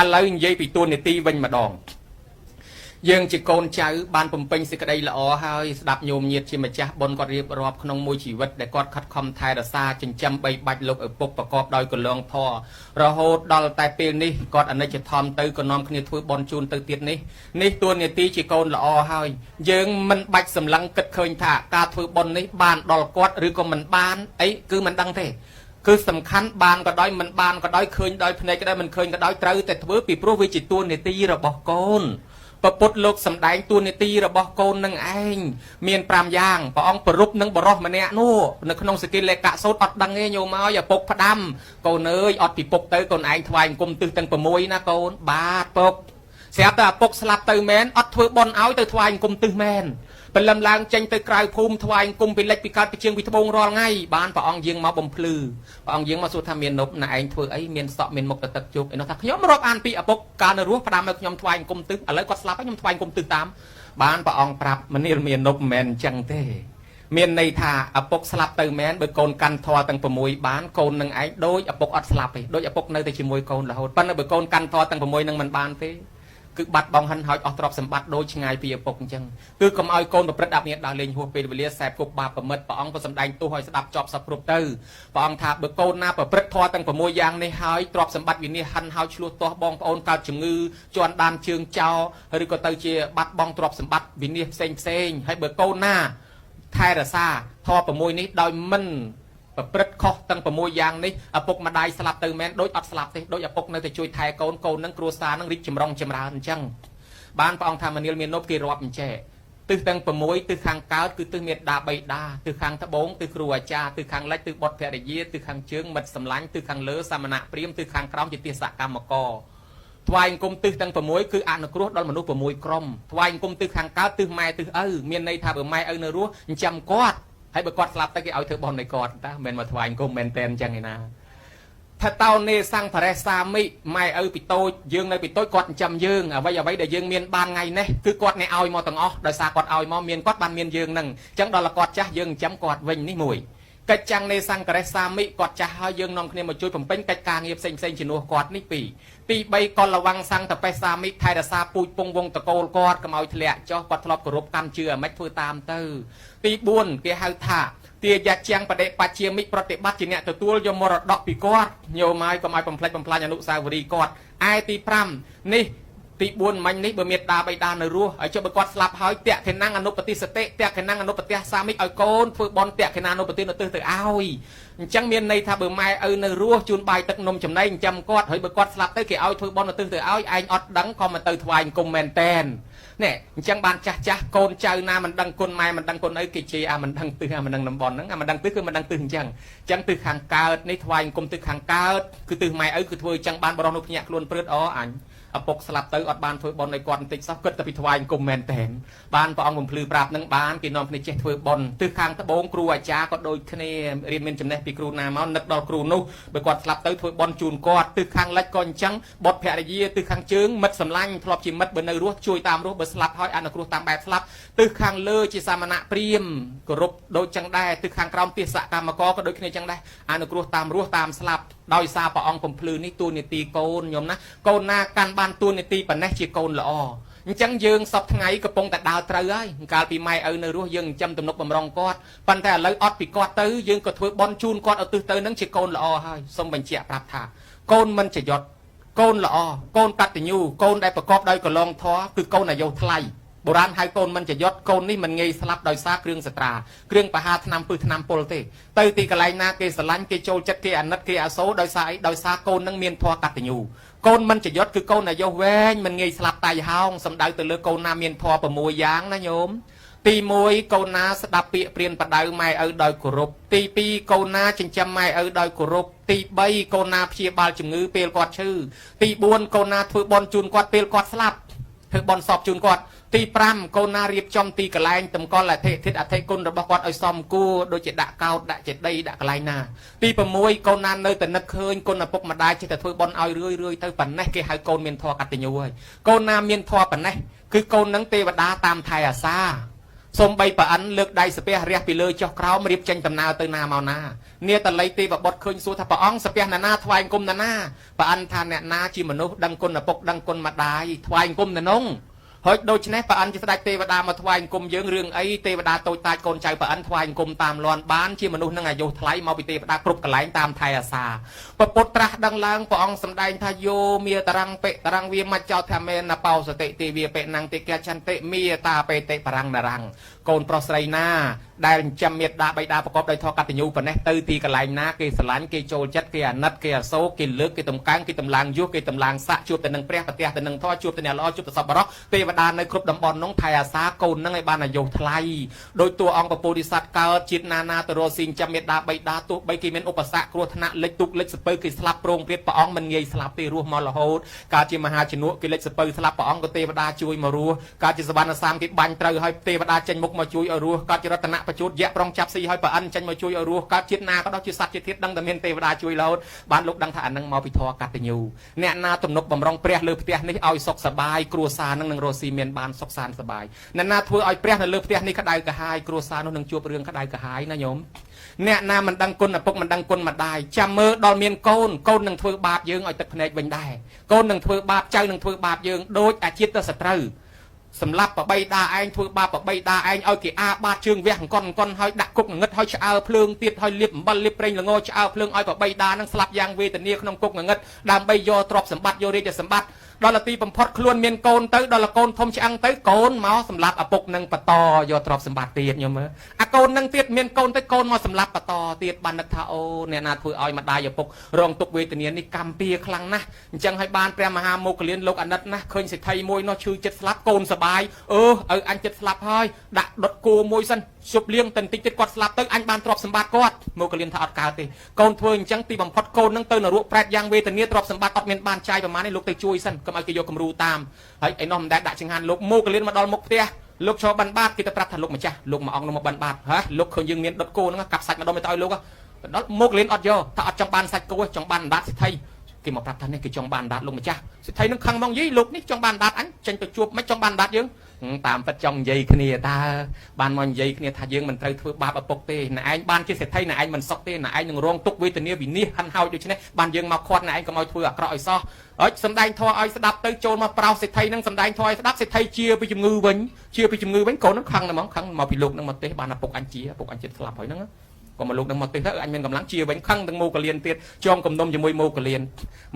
ឥឡូវនិយាយពីតួនាទីវិញម្ដងយើងជាកូនចៅបានបំពេញសេចក្តីល្អហើយស្ដាប់ញោមញាតជាម្ចាស់បុណ្យគាត់រៀបរាប់ក្នុងមួយជីវិតដែលគាត់ខិតខំថែរក្សាចិញ្ចឹមបីបាច់លោកឪពុកប្រកបដោយកលងធម៌រហូតដល់តែពេលនេះគាត់អនិច្ចធម៌ទៅក៏នាំគ្នាធ្វើបុណ្យជូនទៅទៀតនេះនេះតួនាទីជាកូនល្អហើយយើងមិនបាច់សម្លឹងគិតឃើញថាការធ្វើបុណ្យនេះបានដល់គាត់ឬក៏មិនបានអីគឺមិនដឹងទេគឺសំខាន់បានក៏ដោយមិនបានក៏ដោយឃើញដោយភ្នែកក៏ដោយមិនឃើញក៏ដោយត្រូវតែធ្វើពីព្រោះវាជាតួនាទីរបស់កូនពពុទ្ធលោកសំដែងតួនាទីរបស់កូននឹងឯងមាន5យ៉ាងព្រះអង្គប្រពនឹងបរោះម្នាក់នោះនៅក្នុងសកិលេកសោតអត់ដឹងទេញោមឲ្យឪពុកផ្ដាំកូនអើយអត់ពីពុកទៅកូនឯងថ្វាយអង្គមទិសទាំង6ណាកូនបាទពុកស្រាប់តែឪពុកស្លាប់ទៅមែនអត់ធ្វើបន់ឲ្យទៅថ្វាយអង្គមទិសមែនព្រលឹមឡើងចេញទៅក្រៅភូមិថ្វាយអង្គមពីលិចពីកើតពីជើងពីត្បូងរាល់ថ្ងៃបានព្រះអង្គយាងមកបំភ្លឺព្រះអង្គយាងមកសួរថាមាននប់ណាឯងធ្វើអីមានសក់មានមុខតទឹកជោគឯនោះថាខ្ញុំរាប់អានពីឪពុកកាលនៅរស់ផ្ដាំឲ្យខ្ញុំថ្វាយអង្គមទិសឥឡូវគាត់ស្លាប់ហើយខ្ញុំថ្វាយអង្គមទិសតាមបានព្រះអង្គប្រាប់មនាលមាននប់មិនមែនអញ្ចឹងទេមានន័យថាឪពុកស្លាប់ទៅមែនបើកូនកាន់ធម៌ទាំង6បានកូននឹងឯងដូចឪពុកអត់ស្លាប់ទេដូចឪពុកនៅតែជាមួយកូនរហូតប៉ុន្តែបើកូនកាន់ធម៌ទាំង6នឹងមិនបានទេគឺបាត់បង់ហិនហោចអស់ទ្រព្យសម្បត្តិដូចឆ្ងាយពីឪពុកអញ្ចឹងគឺកុំឲ្យកូនប្រព្រឹត្តអភិនិដើរលេងហួសពេលវេលាសែបគប់បាបប្រមិតព្រះអង្គក៏សម្ដែងទោសឲ្យស្ដាប់ចប់សពគ្រប់ទៅព្រះអង្គថាបើកូនណាប្រព្រឹត្តធម៌ទាំង6យ៉ាងនេះហើយទ្រព្យសម្បត្តិវិនាសហិនហោចឆ្លោះទាស់បងប្អូនកើតជំងឺជន់ដានជើងចោលឬក៏ទៅជាបាត់បង់ទ្រព្យសម្បត្តិវិនាសផ្សេងផ្សេងហើយបើកូនណាថែរក្សាធម៌6នេះដោយមិនប្រព្រឹត្តខុសទាំង6យ៉ាងនេះឪពុកម្ដាយស្លាប់ទៅមែនដូចអត់ស្លាប់ទេដូចឪពុកនៅតែជួយថែកូនកូននឹងគ្រួសារនឹងរីកចម្រុងចម្រើនអញ្ចឹងបានព្រះអង្គថាមនាលមាននប់គេរាប់អញ្ចេះទិសទាំង6ទិសខាងកើតគឺទិសមេដាបៃតាទិសខាងត្បូងទិសគ្រូអាចារ្យទិសខាងលិចទិសបុត្រភរិយាទិសខាងជើងមិត្តសម្លាញ់ទិសខាងលើសមណៈព្រាហ្មណ៍ទិសខាងក្រោមជាទិសកម្មករថ្វាយអង្គមទិសទាំង6គឺអនុគ្រោះដល់មនុស្ស6ក្រុមថ្វាយអង្គមទិសខាងកើតទិសម៉ែទិសឪមានន័យថាបើម៉ែឪនៅរស់ចិញ្ចឹមគាត់ហើយបើគាត់ស្លាប់ទៅគេឲ្យធ្វើបុណ្យឲ្យគាត់តាមិនមែនមកថ្វាយអង្គមមែនតែនអញ្ចឹងឯណាថាតោនេសង្ភរេសាមិម៉ែឪពីតូចយើងនៅពីតូចគាត់ចិញ្ចឹមយើងអ្វីអ្វីដែលយើងមានបានថ្ងៃនេះគឺគាត់អ្នកឲ្យមកទាំងអស់ដោយសារគាត់ឲ្យមកមានគាត់បានមានយើងនឹងអញ្ចឹងដល់គាត់ចាស់យើងចិញ្ចឹមគាត់វិញនេះមួយកិច្ចចាំងនេសង្ករេសាមិគាត់ចាស់ហើយយើងនាំគ្នាមកជួយបំពេញកិច្ចការងារផ្សេងផ្សេងជំនួសគាត់នេះពីរទី3កលវੰសង្តបេសាមិថែរក្សាពូជពងវងតកូលគាត់កុំឲ្យធ្លាក់ចុះគាត់ធ្លាប់គោរពកម្មជឿអាម៉េចធ្វើតាមទៅទី4គេហៅថាទាយជាងបដិបជាមិប្រតិបត្តិជាអ្នកទទួលយកមរតកពីគាត់ញោមហើយកុំឲ្យបំផ្លិចបំផ្លាញអនុស្សាវរីយ៍គាត់ឯទី5នេះទី4មិញនេះបើមេដាបៃតានៅរស់ហើយចុះបើគាត់ស្លាប់ហើយតេខេណាំងអនុបតិសតិតេខេណាំងអនុបតិសាមិឲ្យកូនធ្វើបន់តេខេណាអនុបតិនៅទិសទៅឲ្យអញ្ចឹងមានន័យថាបើម៉ែឪនៅរស់ជូនបាយទឹកនំចំណីចិញ្ចឹមគាត់ហើយបើគាត់ស្លាប់ទៅគេឲ្យធ្វើបន់នៅទិសទៅឲ្យឯងអត់ដឹងក៏មិនទៅថ្វាយអង្គមមែនតែននេះអញ្ចឹងបានចាស់ចាស់កូនចៅណាមិនដឹងគុណម៉ែមិនដឹងគុណឪគេជេរអាមិនដឹងទិសអាមិនដឹងតំបន់ហ្នឹងអាមិនដឹងទិសគឺមិនដឹងទិសអញ្ចឹងអញ្ចឹងទិសខាងកើតនេះថ្វាយអង្គមទិសខាងកើតគឺទិសម៉ែឪគឺធ្វើអញ្ចឹងបានបរោះនោះភ្ញាក់ខ្លួនព្រឺតអអញឪពុកស្លាប់ទៅអត់បានធ្វើបុណ្យឲ្យគាត់បន្តិចសោះគិតតែពីថ្វាយអង្គមមែនតែនបានព្រះអង្គបំភ្លឺប្រាប់នឹងបានគេនាំគ្នាចេះធ្វើបុណ្យទិសខាងត្បូងគ្រូអាចារ្យក៏ដូចគ្នារៀនមានចំណេះពីគ្រូណាមកនឹកដល់គ្រូនោះបើគាត់ស្លាប់ទៅធ្វើបុណ្យជូនគាត់ទិសខាងលិចក៏អញ្ចឹងបុត្រភរិយាទិសខាងជើងមិត្តសម្លាញ់ធ្លាប់ជាមិត្តបើនៅរស់ជួយតាមរស់បើស្លាប់ហើយអនុគ្រោះតាមបែបស្លាប់ទិសខាងលើជាសាមណៈព្រាហ្មណ៍គោរពដូចចឹងដែរទិសខាងក្រោមទិសកម្មករក៏ដូចគ្នាចឹងដែរអនុគ្រោះតាមរស់តាមស្លាប់ដោយសារព្រះអង្គបំភ្លឺនេះតួនាទីកូនញោមណាកូនណាកាន់បានតួនាទីប៉ុណ្ណេះជាកូនល្អអញ្ចឹងយើងសពថ្ងៃកំពុងតែដើរត្រូវហើយកាលពីម៉ែឪនៅរស់យើងចិញ្ចឹមទំនុកបំរុងគាត់ប៉ុន្តែឥឡូវអត់ពីគាត់ទៅយើងក៏ធ្វើបន់ជូនគាត់ឲ្យទិសទៅនឹងជាកូនល្អហើយសូមបញ្ជាក់ប្រាប់ថាកូនមិនចយត់កូនល្អកូនកតញ្ញូកូនដែលប្រកបដោយកលងធម៌គឺកូនអាយុថ្លៃបុរាណហៅកូនមិនចយត់កូននេះមិនងាយស្លាប់ដោយសារគ្រឿងសត្រាគ្រឿងបហាថ្នាំពឹសថ្នាំពុលទេទៅទីកន្លែងណាគេស្រឡាញ់គេចូលចិត្តគេអាណិតគេអាសូរដោយសារអីដោយសារកូននឹងមានធម៌កតញ្ញូកូនមិនចយត់គឺកូនអាយុវែងមិនងាយស្លាប់តៃហោងសំដៅទៅលើកូនណាមានធម៌6យ៉ាងណាញោមទី1កូនណាស្ដាប់ពាក្យព្រានបដៅម៉ែឪដោយគោរពទី2កូនណាចិញ្ចឹមម៉ែឪដោយគោរពទី3កូនណាព្យាបាលជំងឺពេលគាត់ឈឺទី4កូនណាធ្វើបុណ្យជូនគាត់ពេលគាត់ស្លាប់ធ្វើបុណ្យសពជូនគាត់ទី5កូនណារៀបចំទីកន្លែងតម្កល់អធិធិអធិគុណរបស់គាត់ឲ្យសមគួរដូចជាដាក់កោតដាក់ចេតិយដាក់កន្លែងណាទី6កូនណានៅតែនឹកឃើញគុណឪពុកម្ដាយចេះតែធ្វើបុណ្យឲ្យរឿយរឿយទៅប៉ុណ្ណេះគេហៅកូនមានធម៌កតញ្ញូហើយកូនណាមានធម៌ប៉ុណ្ណេះគឺកូននឹងទេវតាតាមថែអាសា សូមបីប្រអិនលើកដៃសាពះរះពីលើចុះក្រោមរៀបចេញដំណើរទៅណាមកណានាតល័យទេវបុត្រឃើញសួរថាព្រះអង្គសាពះណានាថ្វាយអង្គមណានាប្រអិនថាអ្នកណាជាមនុស្សដឹងគុណឪពុកដឹងគុណម្ដាយថ្វាយអង្គមណានងហើយដូច្នេះប្រអិនជាស្ដេចទេវតាមកថ្វាយអង្គមយើងរឿងអីទេវតាតូចតាចកូនចៅប្រអិនថ្វាយអង្គមតាមលាន់បានជាមនុស្សនឹងអាយុថ្លៃមកពីទេវតាគ្រប់កន្លែងតាមថែអាសាពពុទ្ធត្រាស់ដឹងឡើងព្រះអង្គសម្ដែងថាយោមេតរੰបិតរੰវាមច្ចោធមេនបោសតិទេវាបិណੰតិកចន្តិមេតាបេតិបរੰនរੰកូនប្រុសស្រីណាដែលចិញ្ចឹមមេដាបៃតាប្រកបដោយធម៌កតញ្ញូប៉ុណ្ណេះទៅទីកន្លែងណាគេស្រឡាញ់គេចូលចិត្តគេអាណិតគេអាសូរគេលើកគេតម្កើងគេតម្លើងយុះគេតម្លើងស័កជួបទៅនឹងព្រះប្រទះទៅនឹងធម៌ជួបទៅអ្នកល្អជួបទៅសប្បុរសទេវតានៅគ្រប់តំបន់នោះថែអាសាកូននឹងឲ្យបានអាយុថ្លៃដោយតួអង្គពពោធិសត្វកើតជាតិណានាទៅរកស៊ីចិញ្ចឹមមេដាបៃតាទោះបីគេមានឧបសគ្គគ្រោះថ្នាក់លិចទូកលិចសពៅគេស្លាប់ប្រងព្រាតព្រះអង្គមិនងាយស្លាប់ទេរស់មករហូតកើតជាមហាជំនួកគេលិចសពៅស្លាប់ព្រះអង្គក៏ទេវតាជួយមករស់កើតជាសវណ្ណសាមគេបាញ់ត្រូវឲ្យទេវតាចេញមុខមកជួយឲ្យរស់កើតជារតនៈបជួតយៈប្រងចាប់ស៊ីឲ្យប្រអិនចេញមកជួយឲ្យរស់កើតជាតិណាក៏ដោយជាសត្វជាធាតុដឹងតែមានទេវតាជួយរហូតបានលោកដឹងថាអានឹងមកពីធម៌កតញ្ញូអ្នកណាទំនុកបំរុងព្រះលើផ្ទះនេះឲ្យសុខសប្បាយគ្រួសារនឹងនឹងរស់ស៊ីមានបានសុខសាន្តសប្បាយអ្នកណាធ្វើឲ្យព្រះនៅលើផ្ទះនេះក្តៅក្រហាយគ្រួសារនោះនឹងជួបរឿងក្តៅក្រហាយណាញោមអ្នកណាមិនដឹងគុណឪពុកមិនដឹងគុណម្ដាយចាំមើលដល់មានកូនកូននឹងធ្វើបាបយើងឲ្យទឹកភ្នែកវិញដែរកូននឹងធ្វើបាបចៅនឹងធ្វើបាបយើងដូចអាជាតិសត្រូវសម្លាប់បបីដាឯងធ្វើបាបបបីដាឯងឲ្យគេអាបាតជើងវះអង្គន់អង្គន់ហើយដាក់គុកងងឹតហើយឆ្អើភ្លើងទៀតហើយលាបអំបិលលាបប្រេងល្ងឆ្អើភ្លើងឲ្យបបីដានឹងស្លាប់យ៉ាងវេទនាក្នុងគុកងងឹតដើម្បីយកទ្រព្យសម្បត្តិយករាជសម្បត្តិដល់ទីបំផុតខ្លួនមានកូនទៅដល់កូនធំឆ្អឹងទៅកូនមកសម្លាប់ឪពុកនឹងបន្តយកទ្រព្យសម្បត្តិទៀតញោមមើលអាកូននឹងទៀតមានកូនទៅកូនមកសម្លាប់បន្តទៀតបាននឹកថាអូអ្នកណាធ្វើឲ្យម្ដាយឪពុករងទុក្ខវេទនានេះកម្មពៀខ្លាំងណាស់អញ្ចឹងឲ្យបានព្រះមហាមោគលានលោកអាណិតណាស់ឃើញសេដ្ឋីមួយនោះឈឺចិត្តស្លាប់កូនសបាយអឺឲ្យអញចិត្តស្លាប់ហើយដាក់ដុតគោមួយសិនជប់លៀងតែបន្តិចទៀតគាត់ស្លាប់ទៅអញបានទ្រព្យសម្បត្តិគាត់មោគលានថាអត់កើតទេកូនធ្វើអញ្ចឹងទីបំផុតកូននឹងទៅនរកប្រែតយ៉ាងវេទនាទ្រព្យសម្បត្តិអត់មានបានចាយប្រមាណនេះលោកទៅជួយសិនកុំឲ្យគេយកគំរូតាមហើយឯនោះមិនដែលដាក់ចង្ហាន់លោកមោគលានមកដល់មុខផ្ទះលោកឈរបិណ្ឌបាតគេទៅប្រាប់ថាលោកម្ចាស់លោកមួយអង្គនោះមកបិណ្ឌបាតហ៎លោកឃើញយើងមានដុតគោហ្នឹងកាប់សាច់ម្ដុំទៅឲ្យលោកដល់មោគលានអត់យកថាអត់ចង់បានសាច់គោចង់បានអណ្ដាតសិទ្ធិគេមកប្រាប់ថានេះគេចង់បានអណ្ដាតលោកម្ចាស់សិទ្ធិនឹងខឹងមកយីលោកនេះចង់បានអណ្ដាតអញចេញទៅជួបមិនចង់បានអណ្ដាតយើងតាមពិតចង់និយាយគ្នាតើបានមកនិយាយគ្នាថាយើងមិនត្រូវធ្វើបាបឪពុកទេណែឯងបានជាសេដ្ឋីណែឯងមិនសុខទេណែឯងនឹងរងទុក្ខវេទនាវិនិច្ឆ័យហិនហោចដូច្នេះបានយើងមកខាត់ណែឯងកុំឲ្យធ្វើអាក្រក់ឲ្យសោះហើយសំដែងធម៌ឲ្យស្ដាប់ទៅចូលមកប្រោសសេដ្ឋីនឹងសំដែងធម៌ឲ្យស្ដាប់សេដ្ឋីជាពីជំងឺវិញជាពីជំងឺវិញកូននឹងខឹងតែហ្មងខឹងមកពីលោកនឹងមកទេបានឪពុកអញជាឪពុកអញចិត្តស្លាប់ហើយហ្នឹងក៏មកលោកនឹងមកទេទៅអញមានកម្លាំងជាវិញខឹងទាំងមោកលៀនទៀតចងគំនុំជាមួយមោកលៀន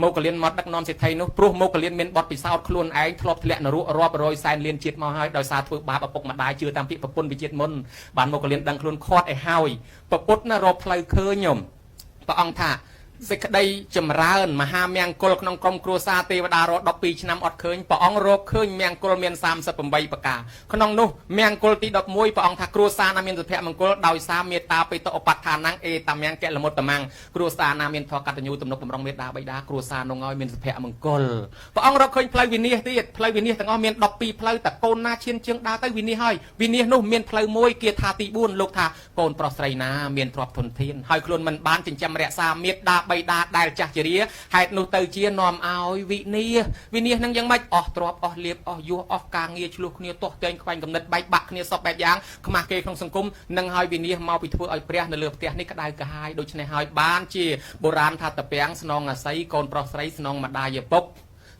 មោកលៀនមកដឹកនាំសេដ្ឋីនោះព្រោះមោកលៀនមានបទពិសោធន៍ខ្លួនឯងធ្លាប់ធ្លាក់នរករាប់រយសែនលានជាតិមកហើយដោយសារធ្វើបាបឪពុកម្ដាយជឿតាមពាក្យប្រពន្ធវិជាតិមុនបានមោកលៀនដឹងខ្លួនខាត់ឲ្យហើយប្រពុតណារកផ្លូវឃើញញោមព្រះអង្គថាសេចក្តីចម្រើនមហាមង្គលក្នុងក្រុមគ្រួសារទេវតារ12ឆ្នាំអត់ឃើញព្រះអង្គរកឃើញមង្គលមាន38ប្រការក្នុងនោះមង្គលទី11ព្រះអង្គថាគ្រួសារណាមានសុភមង្គលដោយសារមេត្តាបេតុឧបដ្ឋានំអេតាមង្គលមុត្តមង្គគ្រួសារណាមានធម៌កតញ្ញូទំនុកបំរុងមេត្តាបិតាគ្រួសារនោះឲ្យមានសុភមង្គលព្រះអង្គរកឃើញផ្លូវវិនិច្ឆ័យទៀតផ្លូវវិនិច្ឆ័យទាំងអស់មាន12ផ្លូវតែកូនណាឈានជើងដើរទៅវិនិច្ឆ័យហើយវិនិច្ឆ័យនោះមានផ្លូវមួយគាថាទី4លោកថាកូនប្រុសស្រីណាមានទ្រព្យធនធានហើយខ្លួនមិនបានចិញ្ចឹមរក្សាមេត្តាបិតាដែលចាស់ជរាហេតុនោះទៅជានាំឲ្យវិនិច្ឆ័យវិនិច្ឆ័យនឹងយ៉ាងម៉េចអស់ទ្រព្យអស់លៀបអស់យោះអស់ការងារឆ្លោះគ្នាទាស់ទែងខ្វែងកំណត់បែកបាក់គ្នាសពបែបយ៉ាងខ្មាស់គេក្នុងសង្គមនឹងឲ្យវិនិច្ឆ័យមកពីធ្វើឲ្យព្រះនៅលើផ្ទះនេះក្តៅក្រហាយដូច្នេះហើយបានជាបុរាណថាតាពាំងស្នងអាស័យកូនប្រុសស្រីស្នងម្ដាយឪពុក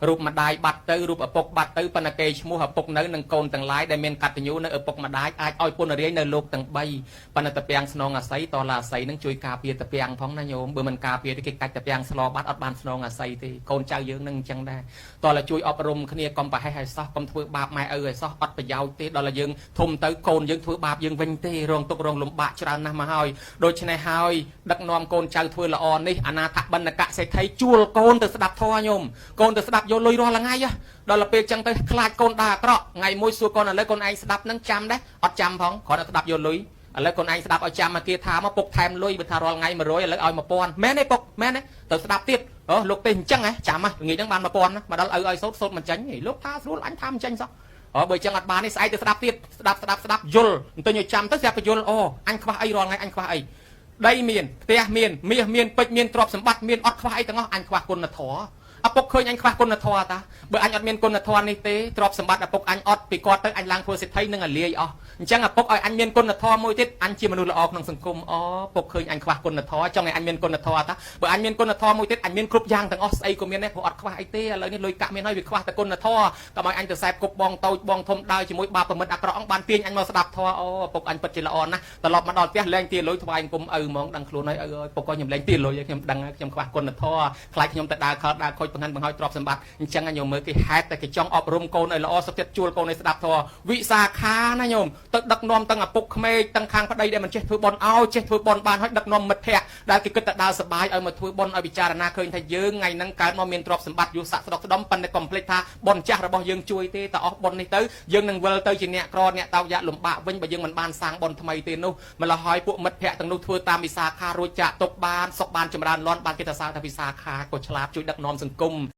រូបម្ដាយបាត់ទៅរូបឪពុកបាត់ទៅប៉ុន្តែគេឈ្មោះឪពុកនៅនឹងកូនទាំងឡាយដែលមានកតញ្ញូនៅឪពុកម្ដាយអាចឲ្យពុនរាយនៅលោកទាំង3ប៉ុន្តែតាពាំងស្នងអាស័យតឡាអាស័យនឹងជួយការពារតាពាំងផងណាញោមបើមិនការពារទេគេកាច់តាពាំងស្លបាត់អត់បានស្នងអាស័យទេកូនចៅយើងនឹងអញ្ចឹងដែរតើជួយអប់រំគ្នាកុំប្រហែសឲ្យសោះកុំធ្វើបាបម៉ែឪឲ្យសោះអត់ប្រយោជន៍ទេដល់តែយើងធំទៅកូនយើងធ្វើបាបយើងវិញទេរងទុក្ខរងលំបាកច្រើនណាស់មកហើយដូច្នេះហើយដឹកនាំកូនចៅធ្វើល្អនេះអនាថបណ្ឌកសេដ្ឋីជួលកូនទៅស្ដាប់ធម៌ញោមកូនទៅស្ដាប់យកលុយរាល់ថ្ងៃដល់ពេលចឹងទៅខ្លាចកូនដើរអាក្រក់ថ្ងៃមួយសួរកូនឥឡូវកូនឯងស្ដាប់នឹងចាំដែរអត់ចាំផងគ្រាន់តែស្ដាប់យកលុយឥឡូវកូនឯងស្ដាប់ឲ្យចាំមកគេថាមកពុកថែមលុយបើថារាល់ថ្ងៃ100ឥឡូវឲ្យ1000មែនទេពុកមែនទេទៅស្ដាប់ទៀតអូលោកទេអញ្ចឹងហ៎ចាំហ៎ល្ងាចហ្នឹងបាន1000មកដល់ឪឲ្យសូត្រសូត្រមិនចាញ់លោកថាស្រួលអញថាមិនចាញ់សោះអូបើចឹងអត់បានទេស្អែកទៅស្ដាប់ទៀតស្ដាប់ស្ដាប់ស្ដាប់យល់បន្តិចឲ្យចាំទៅស្រាប់តែយល់អូអញខ្វះអីរាល់ថ្ងៃអញខ្វះអីដីមានផ្ទះមានមាសមានពេជ្រមានទ្រព្យសម្បត្តិមានអត់ខ្វះអីទាំងអស់អញខ្វះគុណធម៌ ឪពុកឃើញអញខ្វះគុណធម៌តាបើអញអត់មានគុណធម៌នេះទេទ្រព្យសម្បត្តិឪពុកអញអត់ពីគាត់ទៅអញឡើងធ្វើសេដ្ឋីនឹងអាលាយអស់អញ្ចឹងឪពុកឲ្យអញមានគុណធម៌មួយទៀតអញជាមនុស្សល្អក្នុងសង្គមអូពុកឃើញអញខ្វះគុណធម៌ចង់ឲ្យអញមានគុណធម៌តាបើអញមានគុណធម៌មួយទៀតអញមានគ្រប់យ៉ាងទាំងអស់ស្អីក៏មានដែរព្រោះអត់ខ្វះអីទេឥឡូវនេះលុយកាក់មានហើយវាខ្វះតែគុណធម៌កុំឲ្យអញទៅសែបគប់បងតូចបងធំដើរជាមួយបាបប្រមិតអាក្រក់អង្គបានទាញអញមកស្ដាប់ធម៌អូឪពុកអញពិតជាល្អណាស់ត្រឡប់មកដល់ផ្ទះលែងទាលុយថ្វាយអង្គមឪហ្មងដឹងខ្លួនហើយឪអើយពុកក៏ខ្ញុំលែងទាលុយខ្ញុំដឹងខ្ញុំខ្វះគុណធម៌ខ្លាចខ្ញុំទៅដើរខលដើរខូចបង្ហាន់បង្ហើយទ្រព្យសម្បត្តិអញ្ចឹងញោមមើលគេហេតុតែគេចង់អប់រំកូនឲ្យល្អសុខចិត្តជួលកូនឲ្យស្ដាប់ធម៌វិសាខាណាញោមទៅដឹកនាំទាំងឪពុកក្មេកទាំងខាងប្តីដែលមិនចេះធ្វើបុណ្យឲ្យចេះធ្វើបុណ្យបានឲ្យដឹកនាំមិត្តភ័ក្តិដែលគេគិតតែដើរសបាយឲ្យមកធ្វើបុណ្យឲ្យពិចារណាឃើញថាយើងថ្ងៃហ្នឹងកើតមកមានទ្រព្យសម្បត្តិយុស័កស្ដុកស្ដំប៉ុន្តែកុំភ្លេចថាបុណ្យចាស់របស់យើងជួយទេតើអស់បុណ្យនេះទៅយើងនឹងវិលទៅជាអ្នកក្រអ្នកតោកយ៉ាក់លំបាកវិញបើយើងមិនបានសាងបុណ្យថ្មីទេនោះម្ល៉េះហើយពួកមិត្តភ័ក្តិទាំងនោះធ្វើតាមវិសាខារួចចាក់ទុកបានសុខបានចម្រើនលន់បានគេទៅសើថាវិសាខាក៏ឆ្លាតជួយដឹកនាំសង្គម។